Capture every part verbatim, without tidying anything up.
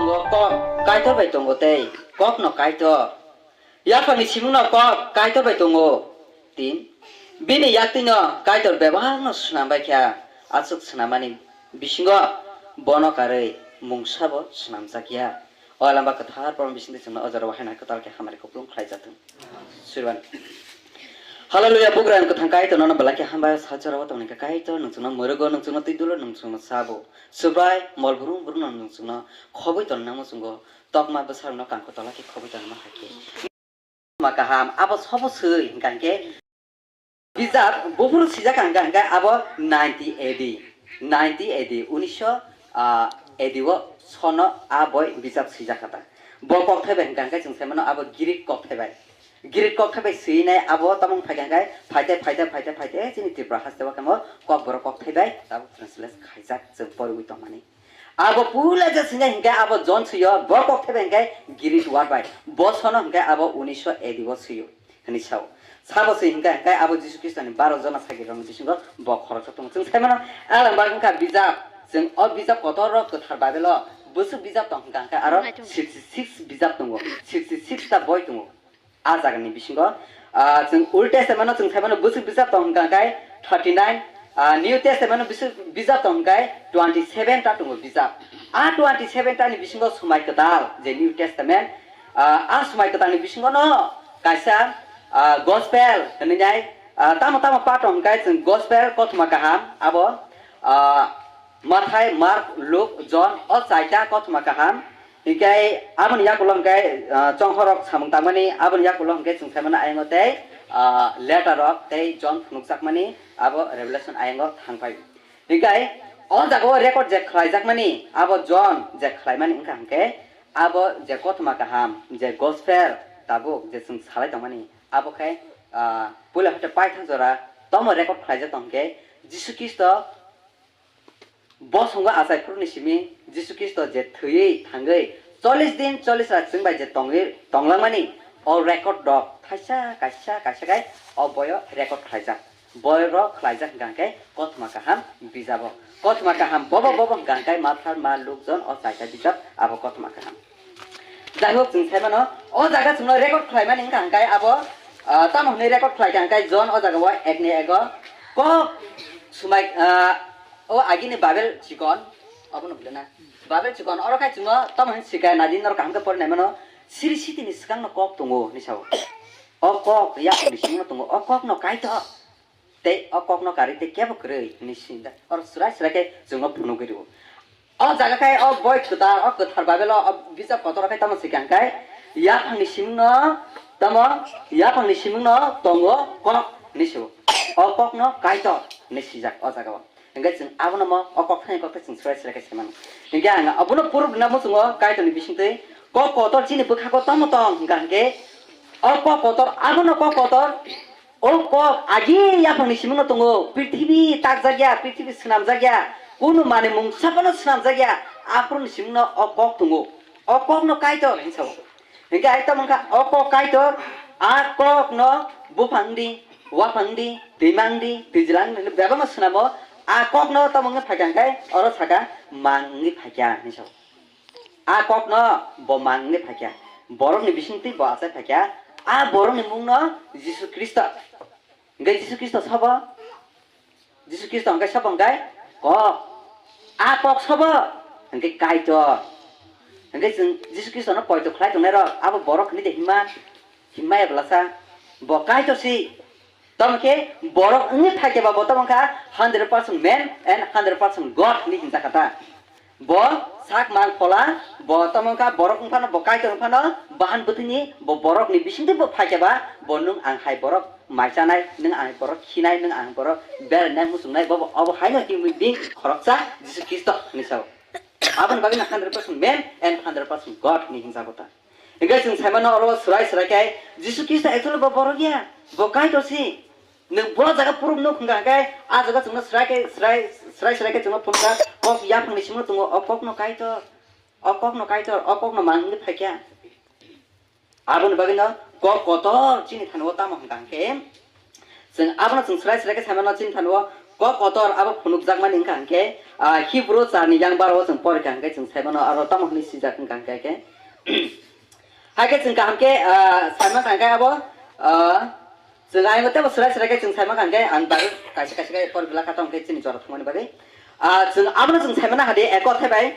Kok Kaitor bai tongo tei kokno Kaitor. Yaphangni simungno kok Kaitor bai tongo. Tin, bini yaktwino Kaitor bebakno swnam bai kha, aswk swnamani bisingo bono karwi mungsabo swnamjak ya. O lamba kwthar porno bisingtwi chwngno o jorao haino kwtal khe hamari kupulung khlai jathung. Surban. Hallelujah, Bugrang kwthang Kaitor nono belai khe hambai o sal jorao tongni khe Kaitor nwng chwngno mwrwgo, nwng chwngno twi dulo, nwng chwngno sabo. Subrai mol burung burung no nwng chwngno khobwi tongna muchungo, tokma bwsarokno kangkho tola khe khobwi tongma hai khe. Ma kaham, abo sobo swi hwnkha hwnkhe bijap buphuru swijak hwnkha hwnkhe abo ninety A D, ninety A D, unisho, ah, A D o sono a boi bijap swijak kha ta. Bo kokthai bai hwnkha hwnkhe chwng sai mano abo Greek kokthai bai. Greek kokthai bai swinai abo tamo wng phaikha hwnkhe phaite, phaite, phaite, phaite chini Tripura haste o khe mo kokborok kokthai bai tabuk translate khaijak chwng poriwi tongmani. Abo puila je sini hingke abo John suyo, bo kokthai bai hingke Greek word bai. Bo sono hingke abo unisho A D o suyo, hini sao. Sabo se hingke, hingke abo Jisu Khristo ni baro jona sagi rokni bisingo bo khoroksa tongo. Chwng sai mano, alang bagwi wngkha bijap. Chwng o bijap kotor rok kwthar Bible o bwswk bijap tong hingka hingke aro sixty six bijap tongo, sixty six ta boi tongo. A jagani bisingo, ah, chwng Old Testament no chwng sai mano bwswk bijap tong hingka hingke thirty nine, ah, New Testament no bwswk bijap tong hingke twenty seven ta tongo bijap. A twenty seven ta ni bisingo Swmai Kwtal je New Testament, ah, a Swmai Kwtal ni bisingo no kaisa, ah, gospel hinwi nai, ah, tamo tamo part tong hingke chwng gospel kothoma kaham abo, ah, Mathai, Mark, Luk, John, o chaita kothoma kaham. Hinkhe aboni yakulo hinkhe, ah, chonghorrok samung tangmani, aboni yakulo hinkhe chwng saimano ayango tei, ah, letter rok tei John phunukjakmani abo Revelation ayango thangpai. Hinkhe o jagao record je khlaijakmani abo John je khlaimani wngkha hinkhe abo je kothoma kaham je gospel tabuk je chwng salai tongmani abo khe, ah, puila hwte paithak jora tomo record khlaijak tong hinkhe Jisu Khristo Bosongo achai phuruni simi Jisu Khristo je thwiwi thangwi chollish din chollish rat chwng bai je tongwi tonglangmani o record rok thaisa kaisa kaisa khai o boyo record khlaijak. Boyo rok khlaijak hwnkha hwnkhe kothoma kaham bijabo. Kothoma kaham bobo bobo hwnkha hwnkhe Mathai, Mark, Luk, John o chaita bijap abo kothoma kaham. Jaihok, chwng sai mano, o jaga chwngno record khlaimani wngkha hwnkhe abo, ah, tamo hwnwi record khlaikha hwnkhe John o jagao ekni ego kok swmai, ah, o agini Babel chikon, obono bwlena. Babel chikon, oro khai chwngno tamo hwnwi sikha, nadi norok kaham khe pori nai mano, siri sitini swkangno kok tongo hwnwi sao. O kok yakni simi tongo, o kokno Kaitor. Tei o kokno karwi tei kebo kwrwi hwnwi sini da. Oro chwrai chwrai khe chwngno phunugwi rwo. O jaga khe o boi kwtal, o kwthar Bible o, o bijap kotor khe tamo sikha hwnkhe, yaphangni simungno tamo, yaphangni simungno tongo kok hwnwi sio. O kokno Kaitor hwnwi sijak o jaga o. Hwnkhe chwng abono mo o kok thani kok tei chwng chwrai chwrai khe sai mano. Hwnkhe ang abono proof rwna muchungo Kaitorni bisingtwi kok kotor chini bwkhao tamo tong hwnkha hwnkhe o kok kotor abono kok kotor O kok agi yaphangni simungno tongo, prithibi takjakya, prithibi swnamjakya, kunu manwi mungsa phano swnamjakya, aphuruni simungno o kok tongo. O kokno Kaitor hinwi sao. Hinkhe ai tamo wngkha o kok Kaitor, a kokno buphang di, waphang di, twimang di, twijlang di, bebakno swnamo, a kokno tamo wngwi phaikha hwnkhe oro sakha mang wngwi phaikha hinwi sao. A kokno bo mang wngwi phaikha, borokni bisingtwi bo achai phaikha, a borokni mungno Jisu Khristo. Hwnkhe Jisu Khristo sobo? Jisu Khristo hwnkhe sobo hwnkhe kok. A kok sobo? Hwnkhe Kaitor. Hwnkhe chwng Jisu Khristono poito khlai tongnairok abo borok hwnwi de himma? Himma ya bwlasa? Bo Kaitor si. Tamo khe borok wngwi phaikhe ba bo tamo wngkha hundred percent man and hundred percent God hinwi hinjakha ta. Bo sak mang phola, bo tamo wngkha borok wngphano, bo Kaitor wngphano, bahan bwthwini bo borokni bisingtwi bo phaikhe ba, bo nwng ang hai borok mai chanai, nwng ang hai borok khinai, nwng ang hai borok berainai muchungnai, bo, bo obo haino human being khoroksa Jisu Khristo hinwi sao. Aboni bagwino hundred percent man and hundred percent God hinwi hinjago ta. Hingke chwng saimano oro swrai swrai khe Jisu Khristo actually bo borok ya, bo Kaitor si. Nwng bo jaga proof nuk hwnkha hwnkhe a jaga chwngno swrai khe swrai swrai swrai khe chwngno phunukha kok yaphangni simo tongo o kokno Kaitor, o kokno Kaitor, o kokno mang hwnwi phaikha. Aboni bagwino kok kotor chini thani o tamo hwnkha hwnkhe chwng abono chwng swrai swrai khe saimano chini thani o Kok kotor abo phunukjakmani wngkha hwnkhe, ah, Hibru charni yang baro o chwng porikha hwnkhe chwng saimano aro tamo hwnwi swijak wngkha hwnkhe khe. Haikhe chwng kaham khe, ah, saimano hwnkhe abo, ah, chwng ayang tebo swrai swrai khe chwng saimano hwnkhe ang bagwi kaisa kaisa khe por bila kha tongkhe chini jora thwngmani bagwi. Ah, chwng abono chwng saimano hadi ek kothai bai.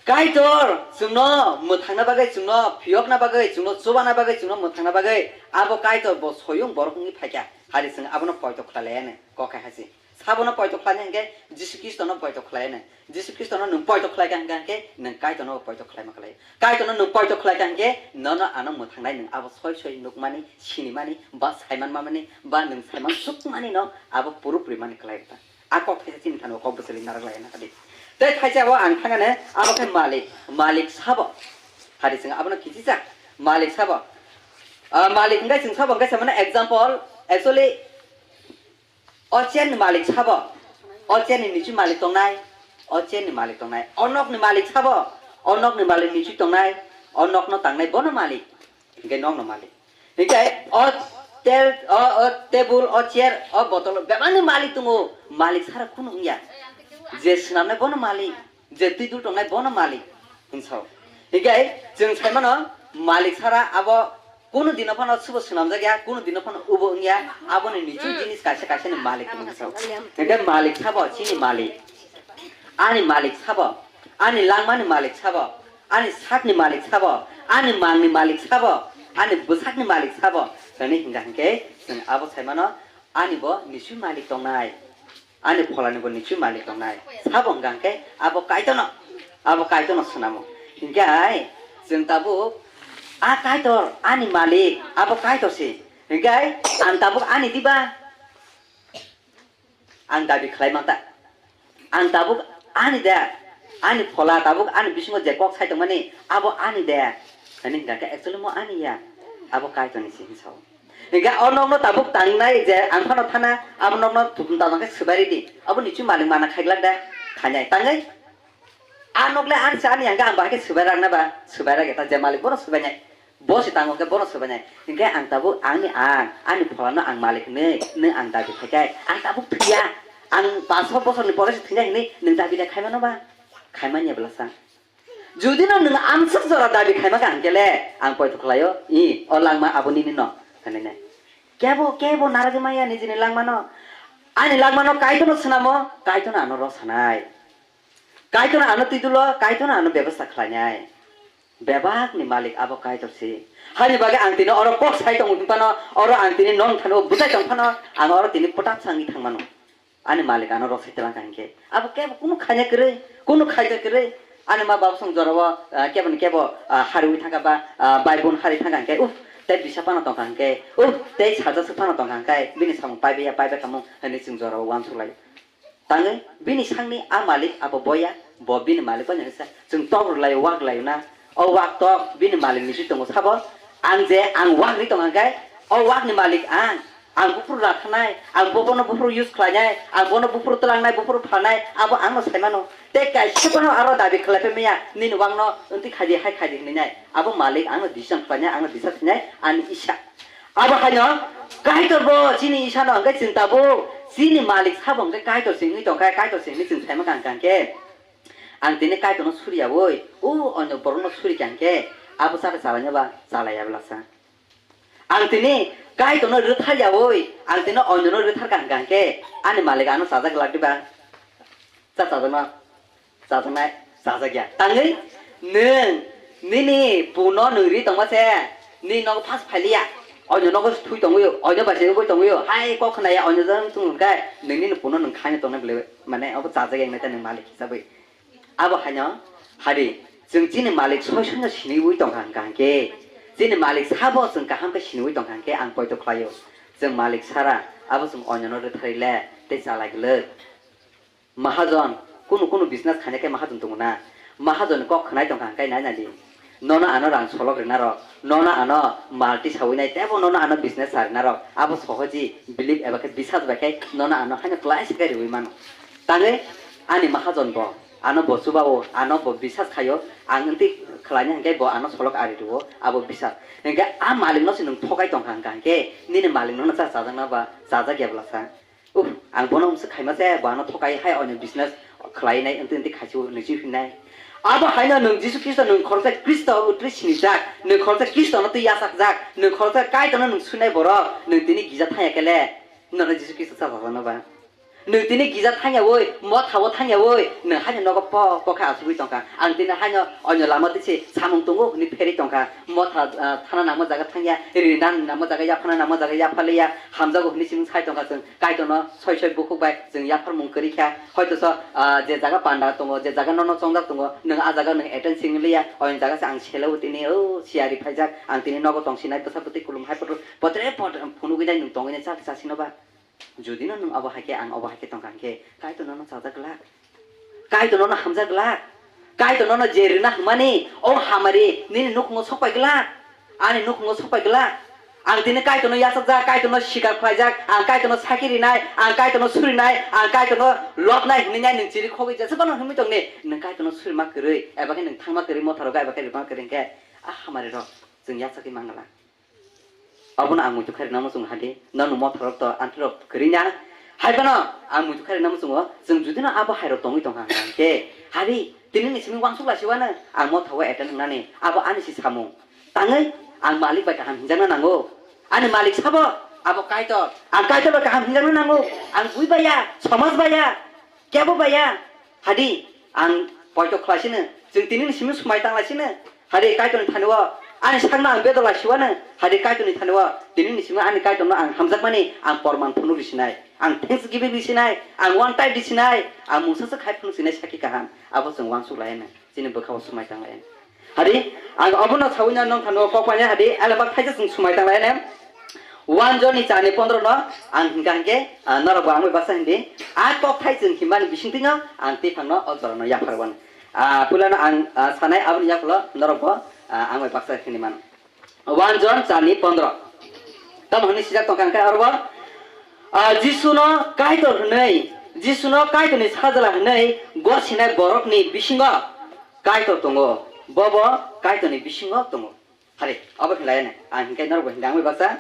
Kaitor chwngno mwthangna bagwi, chwngno phiyokna bagwi, chwngno chubana bagwi, chwngno mwthangna bagwi abo Kaitor bo soyung borok wngwi phaikha. Hari chwng abono poito khlai laiya kok hai hasi. Sabono poito khlaina hwnkhe Jisu Khristono poito khlaina. Jisu Khristono nwng poito khlaikha hwnkhe, hwnkhe nwng Kaitorno poito khlaima khlai. Kaitorno nwng poito khlaikha hwnkhe, nono ano mwthangnai nwng abo soi soi nukmani, sinimani, ba saiman mamani, ba nwng saiman sukmani no abo purupri mani khlai ta. A kok thaisa chini thani kok bwswli narak lai na kadi. Tei thaisa o ang thangane abo khe malik, malik sabo. Hari chwng abono kichisa malik sabo. Ah, malik hwnkhe chwng sabo hwnkhe samana example, actually, O chair ni malik sabo? O chair ni nichu malik tongnai? O chair ni malik tongnai. O nok ni malik sabo? O nok ni malik nichu tongnai. O nok no tangnai bono malik. Hingke nok no malik. Hingke o tel, o, o table, o chair, o bottle, bebak ni malik tongo. Malik sara kunu wngya. Je swnamnai bono malik. Je twi dul tongnai bono malik hinsa. Hinkhe chwng saimano malik sara abo kunu dino phano subo swnamjak ya, kunu dino phano ubo wngya, aboni nichuk jinis kaisa kaisa ni malik hinsa. Hinkhe malik sabo chini malik, ani malik sabo, ani langmani malik sabo, ani sakni malik sabo, ani mangni malik sabo, ani bwsakni malik sabo, hwnwi hingka hinkhe chwng abo saimano ani bo nichuk malik tongnai. Ani pholani bo nichwi malik tongnai. Sabo hwnkha hwnkhe abo Kaitorno, abo Kaitorno swnamo. Hinkhe ai chwng tabuk a Kaitor ani malik, abo Kaitor se. Hinkhe ai ang tabuk ani diba? Ang dabi khlai manta. Ang tabuk ani de, ani phola tabuk ani bisingo je kok sai tongmani, abo ani de. Ani hwnkha khe actually mo ani ya, abo Kaitorni se hinwi sao. Hinkhe o nokno tabuk tangnai je ang phano thana, abo nokno thum tang khe swbai ridi. Abo nichwi malik mana khaiglak da, khainai. Tangwi a nok le ani se ani hwnkhe ang bahai khe swbai rakna ba, swbai rageta je malik bono swbainai. Bo se tango khe bono swbainai. Hinkhe ang tabuk angni ang, ani pholano ang malik hinwi, nwng ang dabi khai khe, ang tabuk thwiya. Ang paanch sho bosorni pore se thwinai hinwi nwng dabi da khaimano ba? Khaimanya bwlasa. Judino nwng amswk jora dabi khaima kha hwnkhe le, ang poito khlaio, i, o langma abo nini no, hwnwi nai. Kebo, kebo narwgwi maya nijini langmano. Ani langmano Kaitorno swnamo, Kaitorno ano rw sanai. Kaitorno ano twi dulo, Kaitorno ano bebasta khlainai. Bebakni malik abo Kaitor se. Hani bagwi ang tini oro kok sai tongo hwn phano, oro ang tini nong thani o bwchai tong phano, ang oro tini pwtak sangwi thang mano. Ani malik ano rw sai twlang kha hinkhe. Abo kebo kunu khaina kwrwi, kunu khaija kwrwi. Ani ma baba song jorao, ah, kebo ni kebo, ah, hariwi thangkha ba, ah, bai bun hari thangkha hinkhe, uff, tei bisa phano tongkha hinkhe, uff, tei sajaswk phano tongkha hinkhe, bini samung paibai ya, paibai khamung, hinwi chwng jorao uansuk lai. Tangwi bini sangni a malik abo boya, bo bini malik bai nangsa. Chwng tok rwlai wak rwlai na. O wak tok bini malik ni si tongo sabo. Ang je ang wak ri tong angkhe, o wak ni malik ang. Ang buphuru rathanai, ang bono buphuru use khlainai, ang bono buphuru tlangnai, buphuru phanai, abo angno saimano. Tei kaisa bono aro dabi khlai phaimaya, nini wak no wngtwi khaidi hai khaidi hwnwi nai. Abo malik angno decision khlainai, angno decide khlainai, ani isa. Abo haino Kaitor bo chini isano hwnkhe chwng tabuk chini malik sabo hwnkhe Kaitor se wngwi tongkha, Kaitor se hwnwi chwng saima kang kang khe. Ang tini Kaitorno suriyaui, o onyo borokno suri kang khe, abo chakhe chalaina ba chalaiya bwlasa. Ang tini Kaitorno rwtharyaui, ang tini onyono rwthar kang kang khe, ani malik ano chajak glak diba? Cha chajakno. Chajaknai, chajakya. Tangwi nwng nini puno nwng ri tongma se, nini nogo phas phailiya. Onyo nogo thui tongwi, onyo bai se wngwi tongwi. Hai kok khnaya, onyo jang chung hwnkhe nwng nini puno nwng khaina tongnai bwle, mane abo chajak yang nai ta nwng malik hisabwi. Abo haino, hadi, chwng chini malik soi soino siniwi tongkha hwnkha hwnkhe, chini malik sabo chwng kaham khe siniwi tongkha hwnkhe ang poito khlaio. Chwng malik sara, abo chwng onyono rwtharwi le tei chalai glwk. Mahajon, kunu kunu business khainai khe mahajon tongo na? Mahajon ni kok khwnai tongkha hwnkhe nai nai di. Nono ano rang solok rwna rok, nono ano malti sawi nai, tebo nono ano business sa rwna rok, abo sohoji believe eba khe bisas bai khe nono ano haino klai se khe riwi mano. Tangwi ani mahajon bo, ano bo chuba o, ano bo bisas khaio, ang wngtwi khlaina hwnkhe bo ano solok ari rwo, abo bisas. Hwnkhe a malik no se nwng thokai tongkha hwnkha hwnkhe nini malik no cha chajak na ba chajak ya bwlasa. Uff, ang bono mungsa khaima se, bo ano thokai hai, oino business khlai nai, wngtwi wngtwi khaisio, nungsi hwnnai. Abo haino nwng Jisu Khristo, nwng khoroksa Khristo utri sinijak, nwng khoroksa Khristo no twi yachakjak, nwng khoroksa Kaitor no nwng swinai borok, nwng tini gija thangya kele, nono Jisu Khristo chachakjakno ba? Nwng tini gija thangyawi, motha o thangyawi, nwng haino nogo po, po khe achugwi tongkha. Ang tini haino oino lama twi se samung tongo hwnwi pherwi tongkha. Motha, ah, thana nangma jaga thangya, rini dan nangma jaga yaphana nangma jaga yaphaliya, hamjago hwnwi se nwng sai tongkha chwng. Kaitorno soi soi bukhuk bai chwng yapharmung kwrwi kha. Hoito so, ah, je jaga panda tongo, je jaga nono chongjak tongo, nwng ah jaga nwng attend sing liya, oino jaga se ang selo tini, o, siyari phaijak, ang tini nogo tongsinai, bwsa bwtwi kulum hai photo, potre pot phunugwi nai nwng tongwi nai chak chasino ba. Jodi no nwng obo hai khe, ang obo hai khe tongkha hwnkhe, Kaitor nono chajak glak. Kaitor nono hamjak glak. Kaitor nono je rwna hwnmani, o hamari nini nukhungo sokpai glak. Ani nukhungo sokpai glak. Ang tini Kaitorno yachakjak, Kaitorno sikar khlaijak, ang Kaitorno sakhi rinai, ang Kaitorno surinai, ang Kaitorno lobnai hwnwi nai nwng chiri khogwi jesa phano hwnwi tongni, nwng Kaitorno surima kwrwi, eba khe nwng thangma kwrwi, motha rogo eba khe rwma kwrwi hwnkhe, a hamari rok chwng yachagwi mangala. Abono ang muitu khairokna muchungo hadi, nono motharok to antirok kwrwina. Hai phano ang muitu khairokna muchungo, chwng judino abo hairok tongwi tongkha hwnkhe, hadi, tinini simi uansuk lasiwano ang mothao attend wngnani, abo ani si samung. Tangwi ang malik bai kaham hinjakna nango. Ani malik sabo, abo Kaitor. Ang Kaitor bai kaham hinjakna nango. Ang bui baya, somaj baya. Kebo baya, hadi, ang poito khlaisino, chwng tinini simi swmai tanglaisino, hadi, Kaitorni thani-o, ani sakno ang bedor laisiwano, hadi, Kaitorni thani-o, tinini simi ani Kaitorno ang hamjakmani, ang porman phunuk risinai, ang thanksgiving risinai, ang one time risinai, ang mungsa se khai phunuk sinai sakhi kaham, abo chwng uansuk laino. Chini bwkhao swmai tanglai. Hadi, ang obono sawi no nong thano kok manya hadi, alabak thaisa chwng swmai tanglai ne. One John ni chani pondro no ang hingka hingke, ah, norok bo ang bai baksa hindi. A kok thai chwng himbani bisingtwi no ang tei phang no o jora no yaphar wan. Ah, puila no ang, ah, sanai aboni yakulo norok bo, ah, ang bai baksa hindi man. One John chani pondro. Tamo hwnwi sijak tongkha hwnkhe aro bo, ah, Jisuno Kaitor hwnwi, Jisuno Kaitorni sajla hwnwi gosinai borokni bisingo Kaitor tongo. Bobo Kaitorni bisingo tongo. Hari, obo khe laiyane. Ang hinkhe norok bo hinkhe ang bai baksa.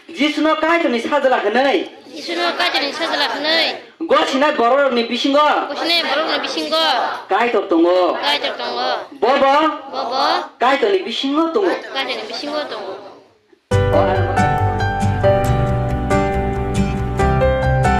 Jisuno Kaitorni sajla hwnwi. Jisuno Kaitorni sajla hwnwi. Gosinai borokni bisingo. Gosinai borokni bisingo. Kaitor tongo. Kaitor tongo. Bobo. Bobo. Kaitorni bisingo tongo. Kaitorni bisingo tongo. O ang